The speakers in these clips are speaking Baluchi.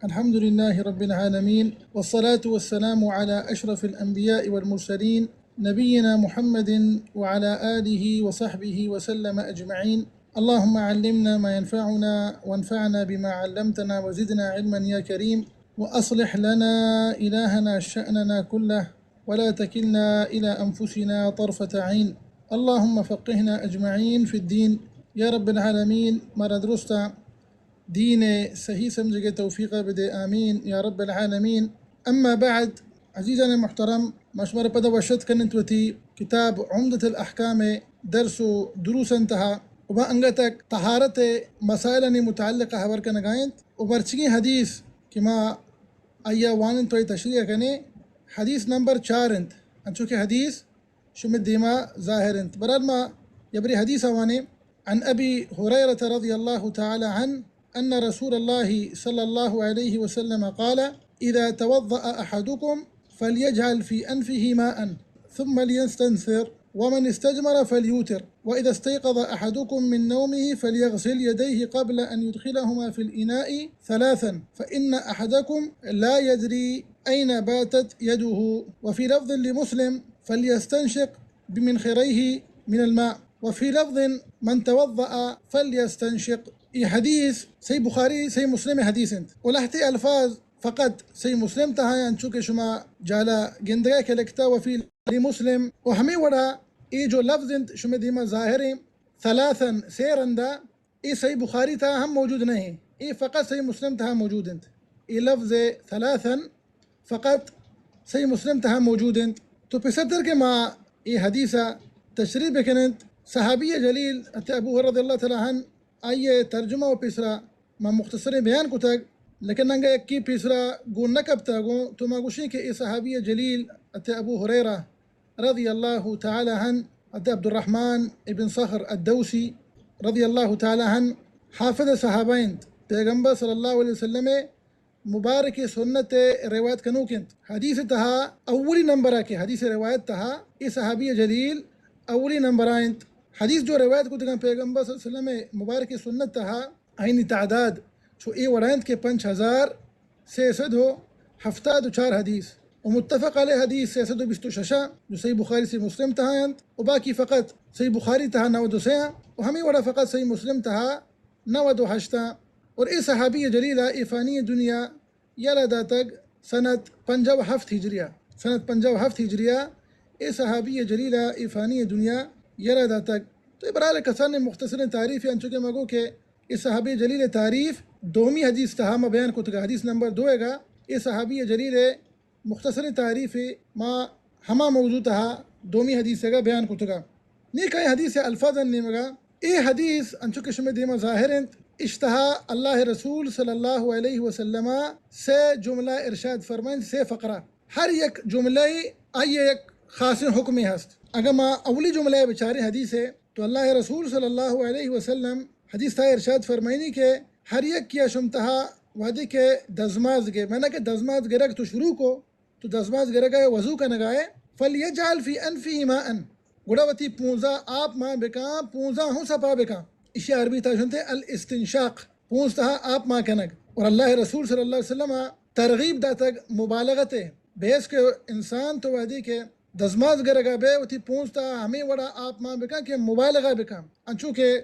الحمد لله رب العالمين، والصلاة والسلام على أشرف الأنبياء والمرسلين، نبينا محمد وعلى آله وصحبه وسلم أجمعين. اللهم علمنا ما ينفعنا وانفعنا بما علمتنا وزدنا علما يا كريم. وأصلح لنا إلهنا شأننا كله ولا تكلنا إلى أنفسنا طرفة عين. اللهم فقهنا أجمعين في الدين. يا رب العالمين، مارا درستا دین ءِ صحیح سمجھگ ءِ توفیق ءَ بدے، آمین یا رب العالمین۔ اما بعد، عزیزان محترم، ما شمارا پدا وش اتک کننت وتی کتاب عمدۃ الاحکام ءِ درس و دروسانی تہا، و ما انگت ءَ طہارت ءِ مسائلانی متعلق ءَ ہبر کنگا انت، و مرچیگیں حدیث کہ ما آئی ءَ واننت و آئی ءِ تشریح ءَ کنیں، حدیث نمبر چار انت، انچو کہ حدیث شمئے دیما ظاہر انت۔ برحال ما یبرے حدیث ءَ وانیں۔ عن أبي هريرة رضي الله تعالى عنه أن رسول الله صلى الله عليه وسلم قال: إذا توضأ أحدكم فليجعل في أنفه ماء ثم ليستنثر، ومن استجمر فليوتر، وإذا استيقظ أحدكم من نومه فليغسل يديه قبل أن يدخلهما في الإناء ثلاثا، فإن أحدكم لا يدري أين باتت يده. وفي لفظ لمسلم: فليستنشق بمنخريه من الماء. وفي لفظ: من توضأ فليستنشق. اے حدیث صحیح بخاری، صحیح مسلم ءِ حدیث انت۔ و لہتے الفاظ فقط صحیح مسلم تہا انت، انچو کہ شما جالا گندگا کہ لکھتا وفی لمسلم۔ و ہمے وڑا اے جو لفظ انت شمئے دیما ظاہر انت، ثلاثا، سے رندا، اے صحیح بخاری تہا ہم موجود نہ انت، اے فقط صحیح مسلم تہا موجود انت۔ اے لفظ ثلاثا فقط صحیح مسلم تہا موجود انت۔ تو پیسرتر کہ ما اے حدیث ءَ تشریح بکننت، صحابی جلیل حضرت ابو ہریرہ رضی اللہ تعالی عنہ، آئی ءِ ترجمہ و پیسرا ما مختصریں بیان کتگ، لیکن انگا یکے پیسرا گون نہ کپتگ، گوں تو ما گوشیں کہ اے صحابی جلیل حضرت ابو ہریرہ رضی اللہ تعالی عنہ، حضرت عبدالرحمن ابن صخر الدوسی رضی اللہ تعالی عنہ، حافظ صحابہ انت، پیغمبر صلی اللہ علیہ وسلم ءِ مبارک سنت ءِ روایت کنوک انت۔ حدیث ءِ تہا اولی نمبر ءَ کہ حدیث ءِ روایت تہا اے صحابی جلیل اولی نمبر ءَ انت۔ حدیث جو روایت کتگاں پیغمبر صلی اللہ علیہ وسلم ءِ مبارک سنت تہا، آئینی تعداد چو اے وڑا انت کہ پنچ ہزار سے سد و ہفتاد و چار حدیث، و متفق علیہ حدیث سے سد و بیست و شش ءَ، جو صحیح بخاری، صحیح مسلم تہا انت، و باقی فقط صحیح بخاری تہا نود و سے ءَ، و ہمے وڑا فقط صحیح مسلم تہا نود و ہشت ءَ۔ اور اے صحابی جلیل ءَ اے فانی دنیا یلہ داتگ سنت پنجاہ و ہفت ہجری ءَ، سنت پنجاہ و ہفت ہجری ءَ اے صحابی جلیل ءَ اے فانی دنیا یلہ داتگ۔ تو اے برحال کسانیں مختصریں تعریفے، انچو کہ ما گو کہ اے صحابی جلیل ءِ تعریف دومی حدیث تہا ما بیان کتگ، حدیث نمبر دو ءَ گا اے صحابی جلیل ءِ مختصریں تعریفے ما ہما موضوع تہا دومی حدیث ءَ گا بیان کتگ۔ نی کئے حدیث ءِ الفاظانی نیمگا، اے حدیث انچو کہ شمئے دیما ظاہر انت، اش تہا اللہ ءِ رسول صلی اللہ علیہ وسلم ءَ سے جملہ ارشاد فرمائنت، سے فقرہ۔ ہر یک جملہ ءَ آئی ءِ یک خاصیں حکمے ہست۔ اگاں ما اولی جملہ ءَ بچاریں حدیث ءِ، تو اللہ ءِ رسول صلی اللہ علیہ وسلم حدیث تہا ارشاد فرمائنی کہ ہر یکے ءَ شم تہا وہدے کہ دزماز گے، معنی کہ دزماز گرگ تو شروع کو، تو دزماز گرگا ئے، وضو کنگا ئے، فلیجعل فی انفہ ماء، گڑا وتی پونزا آپ مان بکن، پونزا ہوں سپا بکن۔ اشی عربی تہا شنتے الاستنشاق، پونز تہا آپ مان کنگ۔ اور اللہ ءِ رسول صلی اللہ علیہ وسلم ءَ ترغیب داتگ مبالغت ءِ، بحیث کہ انسان تو وہدے کہ دزماز گرگا بے، وتی پونز تہا ہمے وڑا آپ مان بکن کہ مبالغہ بکن۔ انچو کہ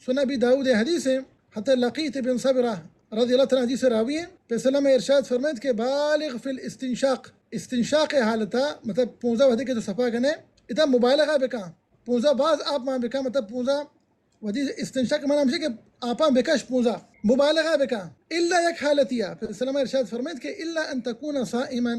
سنن ابی داؤد ءِ حدیث ایں، حضرت لقیط بن صبرہ رضی اللہ تعالی عنہ حدیث ءِ راوی ایں، پیسلم ارشاد فرمائیت کہ بالغ فی الاستنشاق، استنشاق ءِ حالتا، مطلب پونزا وہدے کہ تو سپا کنے، ادا مبالغہ بکن، پونزا باز آپ مان بکن، مطلب پونزا وہدے استنشاق مانا ہمشی کہ آپاں بکش پونزا، مبالغہ بکن، الا یک حالتی ءَ، پیسلم ارشاد فرمائیت کہ الا ان تکون صائما،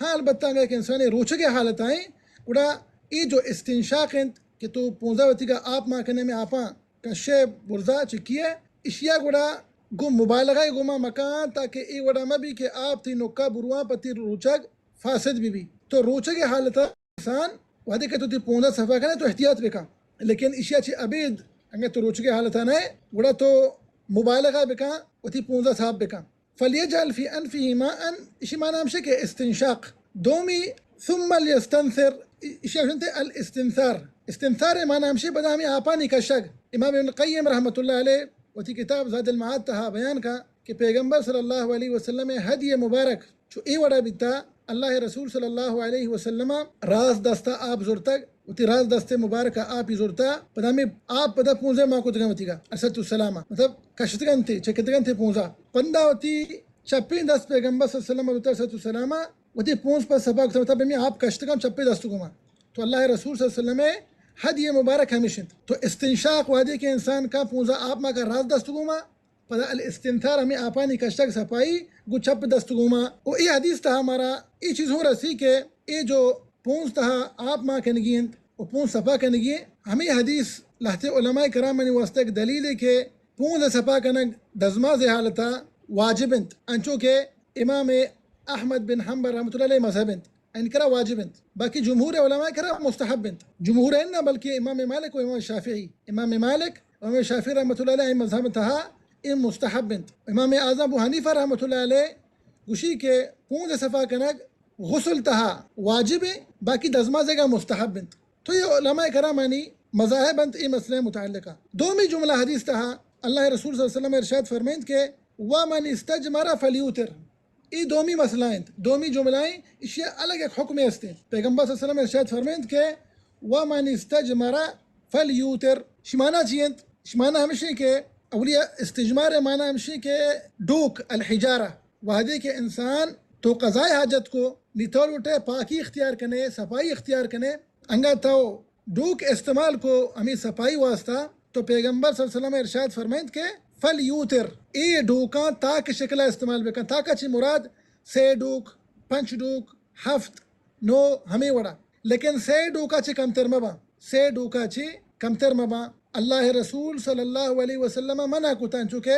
ہاں البتہ اگہ یک انسانے روچگ ءِ حالتا ایں، گڑا اے جو استنشاق انت کہ تو پونزا وتیگا آپ مان کنے، ہمے آپاں کشے برزا چکیے، اشیا گڑا گوں مبالغہ ءِ گوما مکان، تاکہ اے وڑا مبی کہ آپ تئی نکا برواں پہ تئی روچگ فاسد بہ بی۔ تو روچگ ءِ حالتا انسان وہدے کہ تو تئی پونزا سپا کنے تو احتیاط بکن، لیکن اشیا چہ ابید اگہ تو روچگ ءِ حالتا نئے، گڑا تو مبالغہ بکن، وتی پونزا صاف بکن۔ فلیجعل فی انفہ ماء، اشی مانا ہمشی کہ استنشاق۔ دومی، ثم لیستنثر، اشی ہمشی الاستنثار۔ استنثار ءِ مانا ہمشی پدا ہمے آپانی کشگ۔ امام ابن قیم رحمت اللہ علیہ وتی کتاب زاد المعاد تہا بیان کا کہ پیغمبر صلی اللہ علیہ وسلم ءِ ہدی مبارک چو اے وڑا بیتا، اللہ ءِ رسول صلی اللہ علیہ وسلم ءَ راست دست ءَ آپ زرتگ، وتی راست دست مبارک ءَ آپی زرتا، پدا ہمے آپ پدا پونزے ما کتگاں وتیگا، علیہ الصلوۃ والسلام، مطلب کشتگنتے، چکتگنتے پونزا۔ پدا وتی چپیں دست پیغمبر صلی اللہ علیہ وسلم ءَ بیتا، علیہ الصلوۃ والسلام، وتی پونز پہ سپا کتا، مطلب ہمے آپ کشتگاں چپیں دست گوما۔ تو اللہ ءِ رسول صلی اللہ علیہ وسلم ءِ ہدی مبارک ہمیش انت۔ تو استنشاق وہدے کہ انسان کا پونزا آپ ما کا راست دست گوما، پدا الاستنثار ہمے آپانی کشگ سپائی گوں چپ دست گوما۔ و اے حدیث تہا مارا اے چیز ہوں رسی کہ اے جو پونز تہا آپ ما کنگی انت و پونز سپا کنگی انت، ہمے حدیث لہتے علماء کرامانی واسطہ ایک دلیل ہے کہ پونز سپا کنگ دزماز حالتا واجب انت، انچو کہ امام احمد بن حنبل رحمۃ اللہ علیہ مذہب انت، ان کرا واجب انت، باقی جمہور علماء کرا مستحب انت۔ جمہور انت نہ، بلکہ امام مالک و امام شافعی، امام مالک و امام شافعی رحمۃ اللہ علیہ مذہب تہا اے مستحب انت۔ امام اعظم ابو حنیفہ رحمۃ اللہ علیہ گوشی کہ پونز سپا کنگ غسل تہا واجب ہے، باقی دزمازے گا مستحب انت۔ تو یہ علماء کرامانی مذاہب انت اے مسئلہ متعلقہ۔ دومی جملہ حدیث تہا اللہ رسول صلی اللہ علیہ وسلم ارشاد فرمائنت کہ ومن استجمر فلیوتر۔ اے دومی مسئلہ انت، دومی جملہ ہیں، اشی الگ ایک حکم است انت۔ پیغمبر صلی اللہ علیہ وسلم ارشاد فرمائنت کہ ومن استجمر فلیوتر۔ شمانا چی انت؟ شمانا ہمشی کہ اولی استجمار معنی ہمشی کہ ڈوک، الحجارہ، وہدے کہ انسان تو قضائے حاجت کو، نی تو لوٹے پاکی اختیار کنے، صفائی اختیار کنے، انگا تو ڈوک استعمال کو، ہمیں صفائی واسطہ، تو پیغمبر صلی اللہ علیہ وسلم ارشاد فرمائنت کہ فلیوتر، اے ڈوکاں تاک شکلہ استعمال بکن۔ تاکا چی مراد؟ سے ڈوک، پنچ ڈوک، ہفت، نو، ہمیں وڑا۔ لیکن سے ڈوکا چی کمتر مبا، سے ڈوکا چی کمتر مبا۔ اللہ رسول صلی اللہ علیہ وسلم منع کتن، چونکہ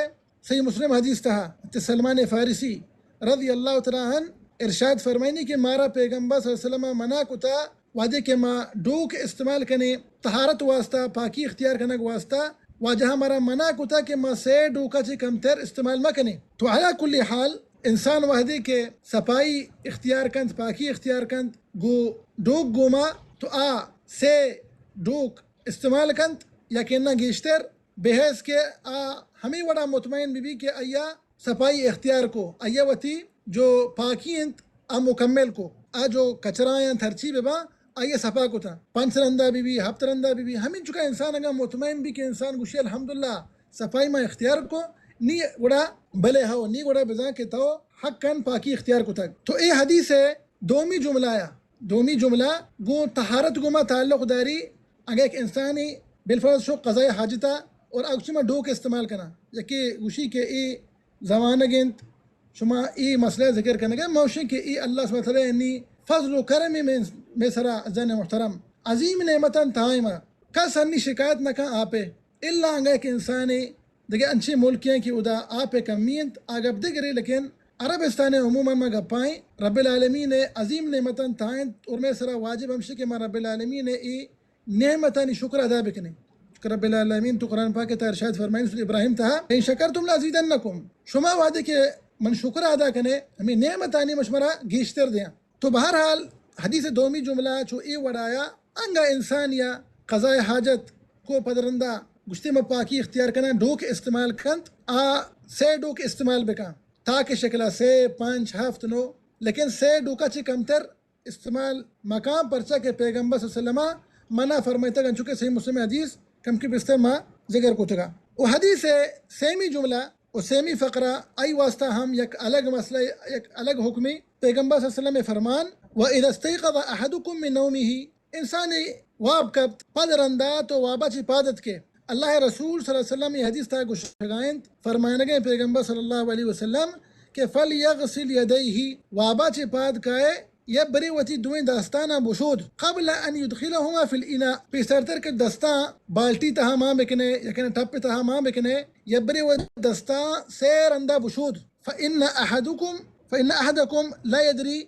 صحیح مسلم حدیث تہا، حضرت سلمان فارسی رضی اللہ تعالی عنہ ارشاد فرمائنی کہ مارا پیغمبر صلی اللہ علیہ وسلم منع کتا، وہدے کہ ما ڈوک استعمال کنے طہارت واسطہ، پاکی اختیار کنگ واسطہ، واجہ مارا منع کتا کہ ما سے ڈوکا چی کمتر استعمال مکنے۔ تو علی کل حال انسان وہدے کہ صفائی اختیار کنت، پاکی اختیار کنت، گو ڈوک گوما تو آ سے ڈوک استعمال کنت، یقیناً گیشتر، بحیث کہ آ ہمیں وڑا مطمئن بی بی کہ آیا صفائی اختیار کو، آیا وتی جو پاکی انت آ مکمل کو، آ جو کچرایاں ترچی ببا آیا صفا کتا، پنچ رندا بی بی، ہفت رندا بی بی، ہمیں چکا انسان اگا مطمئن بی کہ انسان گوشی الحمدللہ صفائی ما اختیار کو، نی گڑا بلے ہو، نی گڑا بزاں کہ تو حقاً پاکی اختیار کتگ۔ تو اے حدیث ہے دومی جملہ یا دومی جملہ گوں طہارت گوما تعلق داری۔ اگہ ایک انسانی بالفرض شو قضائے حاجتا اور اگچی ما ڈوک استعمال کنا، یکی گوشی کہ اے زمانگ انت، شما اے مسئلہ ذکر کنگے، موشن کہ اے اللہ سبحانہ وتعالی انی فضل و کرم میں، میں سرا زن محترم عظیم نعمتاں تائما کس انی شکایت نہ کن آپے۔ الا انگا ایک انسانے دگہ انچیں ملکیں کہ ادا آپ ءِ کمی انت، آ گپ دگرے، لیکن عربستان ءَ عموماً ما گپائیں، رب العالمین ءِ عظیم نعمتاں تھا انت، اور مئے سرا واجب ہمشی کہ ما رب العالمین ءِ اے نعمتانی شکر ادا بکنیں۔ کہ رب العالمین تو قرآن پاک ءِ تہا ارشاد فرمائیں سورۃ ابراہیم تہا، "لئن شکرتم لازیدنکم"، شما وہدے کہ من شکر ادا کنے، ہمیں نعمتانی من شمارا گیشتر دیاں۔ تو بہرحال حدیث ءِ دومی جملہ چو اے وڑایا، انگا انسانیا قضائے حاجت کو پدرندا گشتے ما پاکی اختیار کناں، ڈوک استعمال کنت، آ سے ڈوک استعمال بکن، تاکہ شکلا سے، پنچ، ہفت، نو، لیکن سے ڈوکا چہ کمتر استعمال مکان، پرچا کہ پیغمبر صلی اللہ علیہ وسلم منع فرمائتگ، انچو کہ صحیح مسلم حدیث کم کے بستر ما ذکر کتگا۔ و حدیث ءِ سیمی جملہ و سیمی فقرہ آئی واسطہ ہم یک الگ مسئلہ، یک الگ حکمے۔ پیغمبر صلی اللہ علیہ وسلم فرمان، "و اذا استيقظ احدكم من نومه"، انسانے واب کپت، پد رندا تو وابا چی پاد اتکے۔ اللہ رسول صلی اللہ علیہ وسلم یہ حدیث تا گشگائنت، فرمائنگے پیغمبر صلی اللہ علیہ وسلم کہ "فليغسل يديه"، وابا چی پاد کائے، یا برے وتی دوئیں دستاناں بشود، "قبل ان يدخلهما في الاناء"، پیسرتر کہ دستاں بالٹی تہا مان بکنے، یکن ٹپ تہا مان بکنے، یا برے وتی دستاں سے رندا بشود۔ "فإن أحدكم، فإن أحدكم لا يدري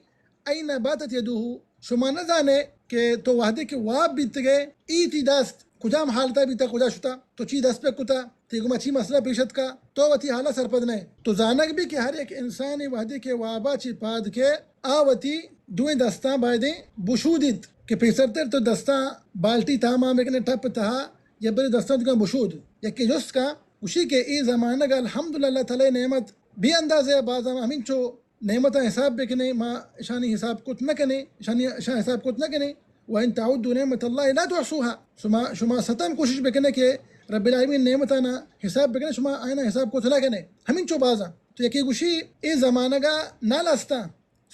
أين باتت يده"، شما نہ زانے کہ تو وہدے کہ واب بیتگے، ای تی دست کجام حالتا بیتا، کجا شتا، تو چی دست پہ کتا، تی گما چی مسئلہ پیش اتکا، تو وتی حالا سرپد نہ۔ تو زانگ بی کہ ہر یک انسانی وہدے کہ وابا چی پاد کے، آ وتی دوئیں دستاں بایدیں بشودیت کہ پیسرتر تو دستاں بالٹی تہا مان بکنے، ٹپ تہا، یا برے دستاں دگاں بشود۔ یکے جست کا، گوشی کہ اے زمانگ الحمدللہ اللہ تعالی نعمت بے اندازہ بازاں ہمینچو نعمتاں حساب بکنیں، ما اشانی حساب کت نہ کنیں، اشانی، اشاں حساب کت نہ کنیں۔ وَإِن تَعُدُّوا نِعْمَتَ اللَّهِ لَا تُحْصُوهَا۔ شما، شما ستم کوشش بکنے کہ رب العالمین نعمتانا حساب بکنے، شما آیانا حساب کت نہ کنے۔ ہمینچو بازاں۔ تو یکے گوشی، اے زمانگا نل استاں،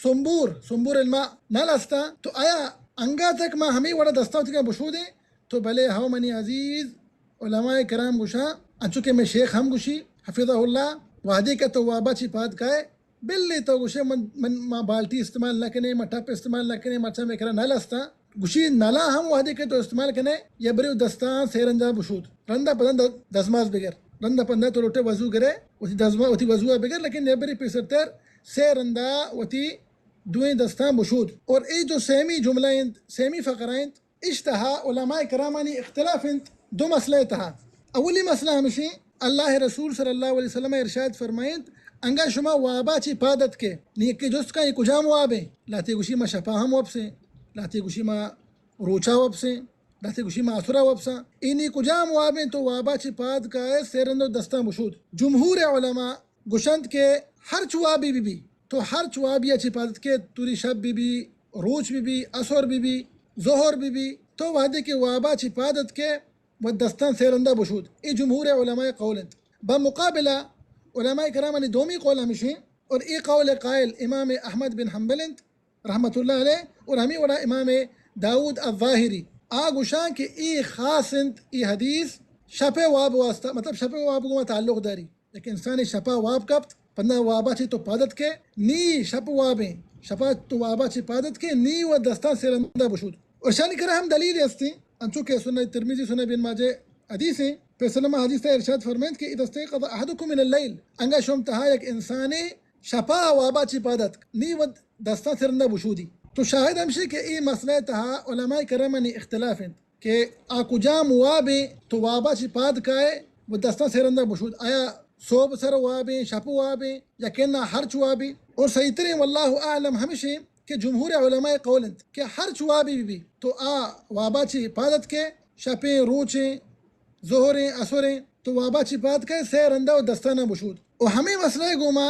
سنبور، سنبور الماء، نل استاں، تو آیا انگا تک ما ہمے وڑا دستاں وتیگاں بشودیں؟ تو بلے ہو منی عزیز، علماء کرام گوشاں، انچو کہ مئے شیخ ہم گوشی، حفظہ اللہ، وہدے کہ تو وابا چی پاد کائے، بلے تو گوشے من، من، ما بالٹی استعمال نہ کنے، ما ٹپ استعمال نہ کنے، مرچاں مئے کرا نل استاں۔ گوشی نلا ہم وہدے کہ تو استعمال کنے، یا برے دستاں سے رندا بشود۔ رندا پدا د-، دزماز بگر۔ رندا پدا تو لوٹے وضو گرے، وتی دزما-، وتی وضو بگر، لیکن یا برے پیسرتر سے رندا وتی دوئیں دستاں بشود۔ اور اے جو سیمی جملہ انت، سیمی فقرہ انت، اش تہا علماء کرامانی اختلاف انت دو مسئلہ تہا۔ اولی مسئلہ ہمشی، اللہ رسول صلی اللہ علیہ وسلم ارشاد فرمائنت، انگا شما وابا چی پاد اتکے، نی یکے جست کن، اے کجام وابیں؟ لہتے گوشی ما شپا ہم وپسیں، لہتے گوشی ما روچا وپسیں، لہتے گوشی ما اسرا وپساں۔ اے نی کجام وابیں؟ تو وابا چی پاد کائے، سے رند و دستاں بشود۔ جمہور علماء گوشنت کہ ہرچ وابی بی بی، تو ہرچ وابی ء چہ پاد اتکے، توری شپ بی بی، روچ بی بی، اسر بی بی، ظہر بی بی، تو وہدے کہ وابا چہ پاد اتکے و دستاں سے رندا بشود۔ اے جمہور علماء قول انت۔ بمقابلہ علماء کرامانی دومی قول ہمشیں، اور اے قول قائل امام احمد بن حنبل انت رحمت اللہ علیہ، اور ہمیں وڑا امام داؤد الظاہری، آ گوشاں کہ اے خاص انت، اے حدیث شپ واب واسطہ، مطلب شپ واب گوما تعلق داری۔ یک انسانے شپا واب کپت، پدا وابا چہ تو پاد اتکے، نی شپ وابیں، شپا تو وابا چہ پاد اتکے، نی و دستاں سے رندا بشود۔ اور شانی کرا ہم دلیل ہستیں، انچو کہ سنن ترمذی، سنن ابن ماجہ حدیث ہیں، پیسلم حدیث تا ارشاد فرمائنت کہ اذا استيقظ احدكم من الليل، انگا شم تہا یک انسانے شپا وابا چہ پاد اتک، نی و دستاں سے رندا بشودی۔ تو شاہد ہمشی کہ اے مسئلہ تہا علماء کرامانی اختلاف انت۔ کہ آ کجام وابیں تو وابا چہ پاد کائے و دستاں سے رندا بشود۔ آیا صوب سر وابیں، شپ وابیں، یا کہ نا ہرچ وابیں؟ اور صحیح تریں واللہ اعلم ہمشیں کہ جمہور علماء قول انت کہ ہرچ وابی بی بی تو آ وابا چہ پاد اتکے، شپیں، روچیں، ظہریں، اسریں، تو وابا چہ پاد کائے، سے رندا و دستانا بشود۔ و ہمیں مسئلہ گوما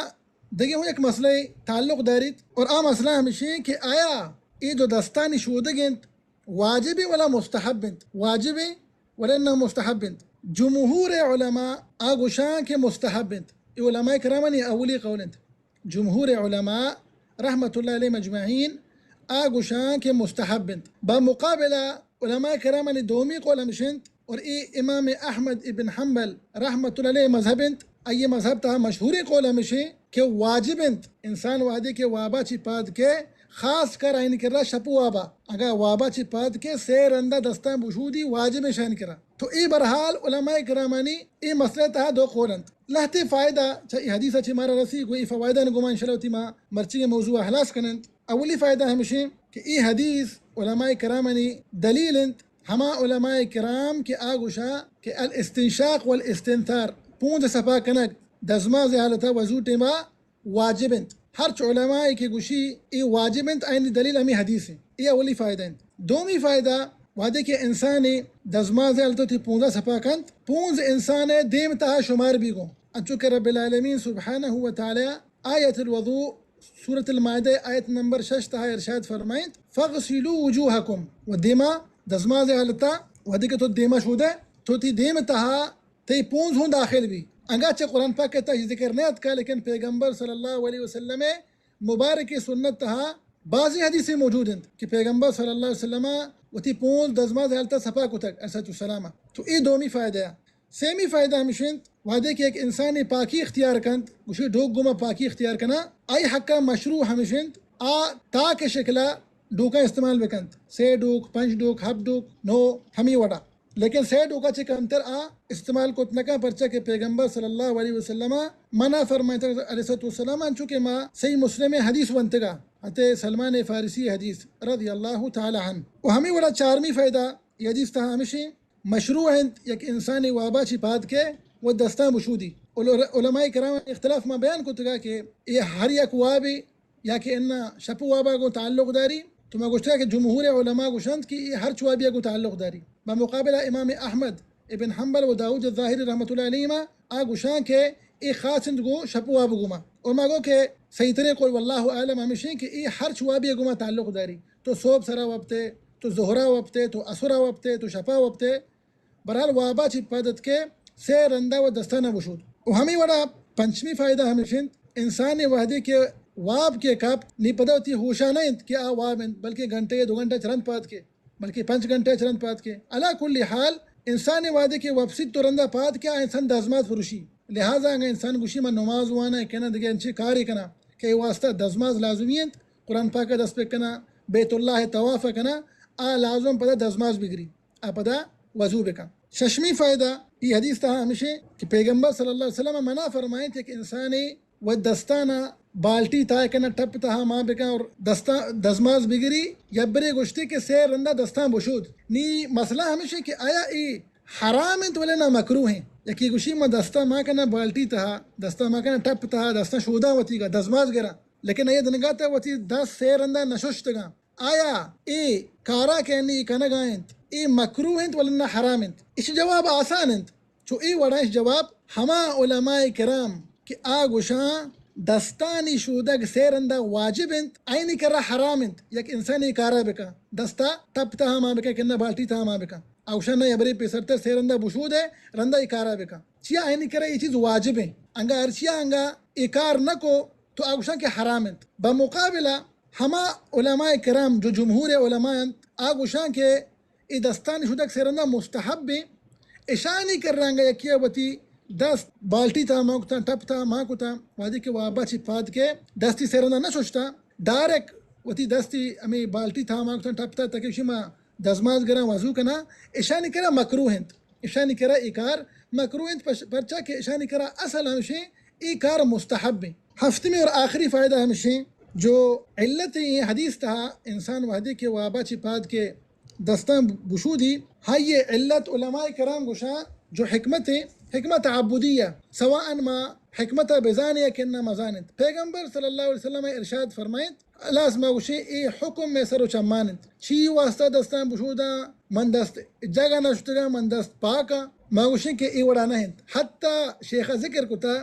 دگہ ہوں یک مسئلہ تعلق داریت، اور آ مسئلہ ہمشیں کہ آیا اے دو دستانی شودگ انت واجب ولا مستحب انت؟ واجب ولا نہ مستحب انت؟ جمہور علماء آ گوشاں کہ مستحب انت۔ اے علماء کرامانی اولی قول انت۔ جمہور علماء رحمت اللہ علیہم اجمعین آ گوشاں کہ مستحب انت۔ بمقابلہ علماء کرامانی دومی قول ہمش انت، اور اے امام احمد ابن حنبل رحمت اللہ علیہ مذہب انت۔ آئی مذہب تہا مشہوریں قول ہمشیں کہ واجب انت انسان وہدے کہ وابا چی پاد کے، خاص کر آئین کرا شپ وابا، اگا وابا چی پاد کے سے رندا دستاں بشودی، واجب شان کرا۔ تو اے بہرحال علماء کرامانی اے مسئلہ تہا دو قول انت۔ لہتے فائدہ چہ اے حدیث چہ مارا رسی، گو اے فوائدان گوما انشاءاللہ وتی ما مرچی موضوع خلاص کننت۔ اولی فائدہ ہمشیں کہ اے حدیث علماء کرامانی دلیل انت۔ ہما علماء کرام کہ آ گوشا کہ الاستنشاق والاستنثار، پونز سپا کنگ دزماز حالتا وضو ٹیما واجب انت۔ ہرچ علماء کہ گوشی اے واجب انت، آئینی دلیل ہمیں حدیث ہیں۔ اے اولی فائدہ انت۔ دومی فائدہ، وہدے کہ انسان دزماز حالتا تی پونزا سپا کنت، پونز انسان دیم تہا شمار بی گو، انچو کہ رب العالمین سبحانہ و تعالی آیت الوضوء، سورۃ المائدہ، آیت نمبر شش تہا ارشاد فرمائنت، فاغسلوا وجوہکم، و دیما دزماز حالتا، وہدے کہ تو دیما شودے، تو تی دیم تہا تی پونز ہوں داخل بی۔ انگا چہ قرآن پاک تہا ذکر نہ اتکا، لیکن پیغمبر صلی اللہ علیہ وسلم مبارک سنت تہا بعضی حدیث موجود انت کہ پیغمبر صلی اللہ علیہ وسلم وتی پونز دزماز حالتا سپا کتگ، علیہ الصلوۃ والسلام۔ تو اے دومی فائدہ۔ سیمی فائدہ ہمش انت، وہدے کہ یک انسانے پاکی اختیار کنت، گوشی ڈوک گوما پاکی اختیار کنا، آئی حقا مشروع ہمش انت، آ تاک شکلا ڈوکاں استعمال بکنت، سے ڈوک، پنچ ڈوک، ہپت ڈوک، نو، ہمی وڑا۔ لیکن سے ڈوکا چہ کمتر آ استعمال کت نکن، پرچا کہ پیغمبر صلی اللہ علیہ وسلم منع فرمائتا علیہ الصلوۃ والسلام، انچو کہ ما صحیح مسلم حدیث ونتگا، حضرت سلمان فارسی حدیث رضی اللہ تعالی عنہ۔ و ہمی وڑا چارمی فائدہ اے حدیث تہا ہمشی مشروع انت یک انسانے وابا چی پاد کے و دستاں بشودی۔ عل-، علماء کرام اختلاف ما بیان کتگا کہ اے ہر یک وابے یا کہ انا شپ وابا گوں تعلق داری، تو ما گوشتگا کہ جمہور علماء گوشنت کہ اے ہرچ وابیا گوں تعلق داری۔ بمقابلہ امام احمد ابن حنبل و داؤد الظاہری رحمۃ اللہ علیہما آ گوشاں کہ اے خاص انت گوں شپ واب گوما۔ اور ما گو کہ صحیح ترین قول واللہ اعلم ہمیشیں کہ اے ہرچ وابی گوما تعلق داری۔ تو صبح سرا وپتے، تو ظہرا وپتے، تو عصرا وپتے، تو شپا وپتے، بہرحال وابا چی پد اتکے سے رندا و دستانا بشود۔ و ہمے وڑا پنچمی فائدہ ہمیش انت، انسان وہدے کہ واب کہ کپت، نی پدا وتی ہوشا نہ انت کہ آ واب انت، بلکہ گھنٹے یا دو گھنٹہ چہ رند پاد کے، بلکہ پنچ گھنٹہ چہ رند پاد کے۔ علی کل حال، انسان وہدے کہ وپسیت تو رندا پاد کے، آ انسان دزماز پروشی۔ لہذا اگاں انسان گوشی من نماز وانا، کنا دگہ انچے کارے کنا کہ اے واسطہ دزماز لازمی انت، قرآن پاک دست پہ کنا، بیت اللہ طواف کنا، آ لازم پدا دزماز بگری۔ آ پدا وضو بکن۔ ششمی فائدہ ای حدیث تہا ہمشے کہ پیغمبر صلی اللہ علیہ وسلم منع فرمائیں کہ یک انسانے و دستانا بالٹی تہا کنا ٹپ تہا ما بکن اور دستا دزماز بگری، یا برے گوشتے کہ سے رندا دستان بشود۔ نی مسئلہ ہمشے کہ آیا ای حرام انت ولے نہ مکروہ ہیں؟ یکی گوشی ما دستا ما کنا بالٹی تہا، دستا ما کنا ٹپ تہا، دستا شودا وتی گا دزماز گرا، لیکن اے دنگا تا وتی دست سے رندا نششتگا۔ آیا اے کارا کہ انی کنگا انت، اے مکروہ انت ولنا حرام انت؟ اش جواب آسان انت۔ چو اے وڑا اش جواب ہما علماء کرام کہ آ گوشاں دستانی شودگ سے رندا واجب انت، آئینی کرا حرام انت یک انسان اے کارا بکا، دستا ٹپ تہا ما بکا، کنا بالٹی تہا ما بکا۔ آ گوشاں نہ، یبرے پیسرتر سے رندا بشودے، رندا اے کارا بکا۔ چیا آئینی کرا اے چیز واجب انت؟ انگا ہرچیا انگا اے کار نہ کو تو آ گوشاں کہ حرام انت۔ بمقابلہ ہما علماء کرام جو جمہور علماء انت، آ گوشاں کہ اے دستانی شودگ سے رندا مستحب انت۔ اشانی کرا انگا یکیا وتی دست بالٹی تہا ما کتاں، ٹپ تہا ما کتاں، وہدے کہ وابا چی پاد کے دستی سے رندا نہ ششتاں، ڈائریکٹ وتی دستی ہمے بالٹی تہا ما کتاں، ٹپ تہا تکے شما دزماز گراں وضو کناں، اشانی کرا مکروہ انت۔ اشانی کرا اے کار مکروہ انت، پش-، پرچا کہ اشانی کرا اصل ہمشیں اے کار مستحب انت۔ ہفتمی اور آخری فائدہ ہمشیں جو علت ایں حدیث تہا انسان وہدے کہ وابا چی پاد کے دستاں بشودی، ہائی علت علماء کرام گوشاں جو حکمت، حکمت تعبدیہ، سواء ما حکمت بزانے یا کہ نہ مزانت۔ پیغمبر صلی اللہ علیہ وسلم ارشاد فرمائیت، اللہ ما گوشیں اے حکم میں سر و چمان انت۔ چی واسطہ دستاں بشوداں؟ من دست جگہ نشتگاں، من دست پاکاں۔ ما گوشیں کہ اے وڑا نہ انت۔ حتی شیخ ذکر کتا،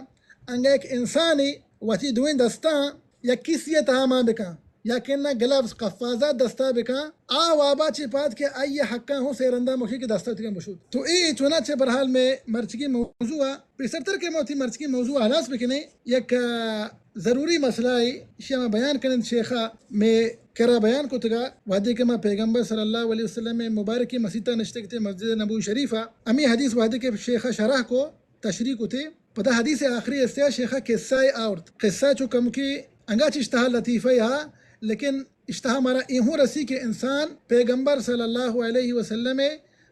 انگا یک انسانے وتی دوئیں دستاں یک کیسے تہا ما بکاں، یا کہ نہ گلوز قفازہ دستا بکاں، آ وابا چی پاد کہ آئی حقاں ہوں سے رندا مشی کہ دستا تکاں بشود۔ تو اے چنانچہ برحال میں مرچگی موضوع پیسرتر کہ ما وتی مرچگی موضوع ہلاس بکنیں، یک، آ، ضروری مسئلہ ہے، اشیا ما بیان کنیں، شیخا میں کرا بیان کتگا، وہدے کہ ما پیغمبر صلی اللہ علیہ وسلم مبارکی مسیتا نشتگتے مسجد نبوی شریفا، ہمیں حدیث وہدے کہ شیخا شرح کو، تشریح کتے، پدا حدیث آخری استیا شیخا قصہ آورت۔ قصہ چو کم کی انگا چش تہا لطیفہ ہا، لیکن اشتہا مارا ایہوں رسی کہ انسان پیغمبر صلی اللہ علیہ وسلم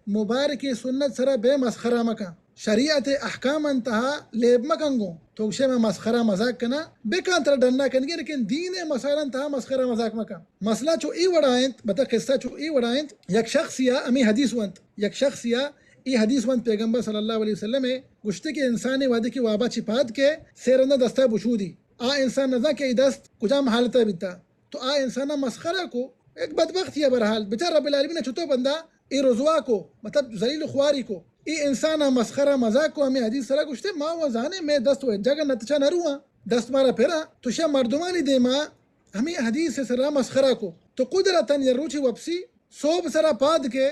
مبارک سنت سرا بے مسخرہ مکن۔ شریعت احکام انتہا لیب مکن گوں۔ تو گشے میں مسخرہ مذاق کنا، بکن ترا ڈنا کنگی، لیکن دین مسائل انتہا مسخرہ مذاق مکن۔ مسئلہ چو ای وڑا انت، بتا قصہ چو ای وڑا انت، یک شخص یا امی حدیث ونت، یک شخص یا ای حدیث ونت پیغمبر صلی اللہ علیہ وسلم گوشتے کہ انسان وہدے کہ وابا چی پاد کے سے رندا دستا بشودی۔ آ انسان نزان کہ ای دست کجام حالتا بیتا۔ تو آ انسانا مسخرہ کو، یک بدبختی ہے برحال، بچار رب العالمین چتو بندہ ای رسوا کو، مطلب ذلیل و خواری کو۔ ای انسانا مسخرہ مذاق کو، ہمیں حدیث سرا گوشتے، ما و زانے میں دست و جگہ نتچا نرواں، دست مارا پھرا، تو شا مردمانی دیما ہمیں حدیث سرا مسخرہ کو۔ تو قدرتاً یا روچی وپسی، صوب سرا پاد کے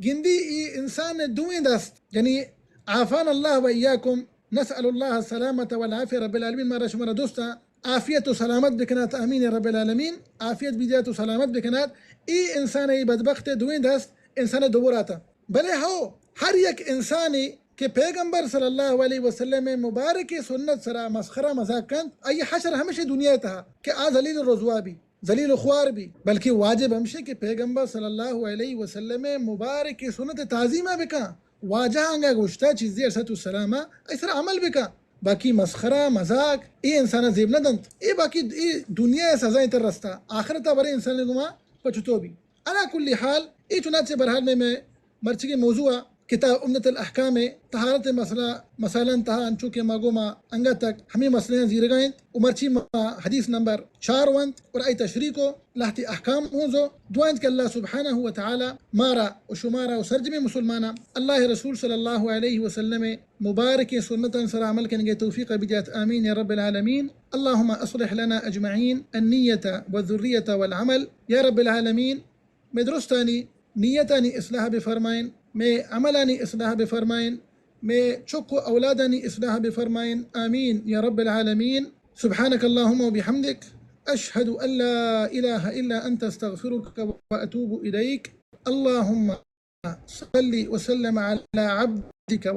گندی ای انسان دوئیں دست، یعنی عافان اللہ و ایاکم، نسأل اللہ السلامت والعافیہ، رب العالمین مارا شمارا دوستاں عافیت و سلامت بکنات، آمین رب العالمین، عافیت بیدیات و سلامت بکنات۔ ای انسان ای بدبخت دوئیں دست انسان دوراتا۔ بلے ہو، ہر یک انسانی کہ پیغمبر صلی اللہ علیہ وسلم مبارک سنت سرا مسخرہ مذاق کنت، آئی حشر ہمیشہ دنیا تہا کہ آ ذلیل و رسوا بی، ذلیل و خوار بی، بلکہ واجب ہمشے کہ پیغمبر صلی اللہ علیہ وسلم مبارک سنت تعظیمہ بکن۔ واجہ انگا گوشتا چیزی علیہ السلام ای سر عمل بکن، باقی مسخرہ مذاق ای انسان زیب نہ دنت۔ ای باقی ای دنیا سزا تر رستا، آخرت برے انسان گما پچتو بی۔ علی کل حال، ای چنانچہ برحال میں، میں مرچگی موضوع کتاب عمدۃ الاحکام ءِ طہارت ءِ مسئلہ، مسائلاں تہا انچو کہ ما گوما انگت تک ہمے مسئلہ زیرگا انت، و مرچی ما حدیث نمبر چار ونت اور آئی تشریح کو، لہتی احکام ہوں زو۔ دعا انت کہ اللہ سبحانہ و تعالی مارا و شمارا و سرجمیں مسلماناں اللہ رسول صلی اللہ علیہ وسلم ءِ مبارکیں سنتاں سرا عمل کنگے توفیق بدیات، آمین یا رب العالمین۔ اللهم اصلح لنا اجمعین النیة والذریة والعمل۔ یا رب العالمین، مئے درستانی نیتانی اصلاح بفرمائین، مئے عملانی اصلاح بفرمائین، مئے چک و اولادانی اصلاح بفرمائین، آمین یا رب العالمین۔ سبحانك اللهم وبحمدك، اشهد ان لا اله الا انت، استغفرك واتوب اليك۔ اللهم صل وسلم على عبدك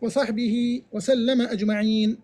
وصحبه وسلم اجمعين۔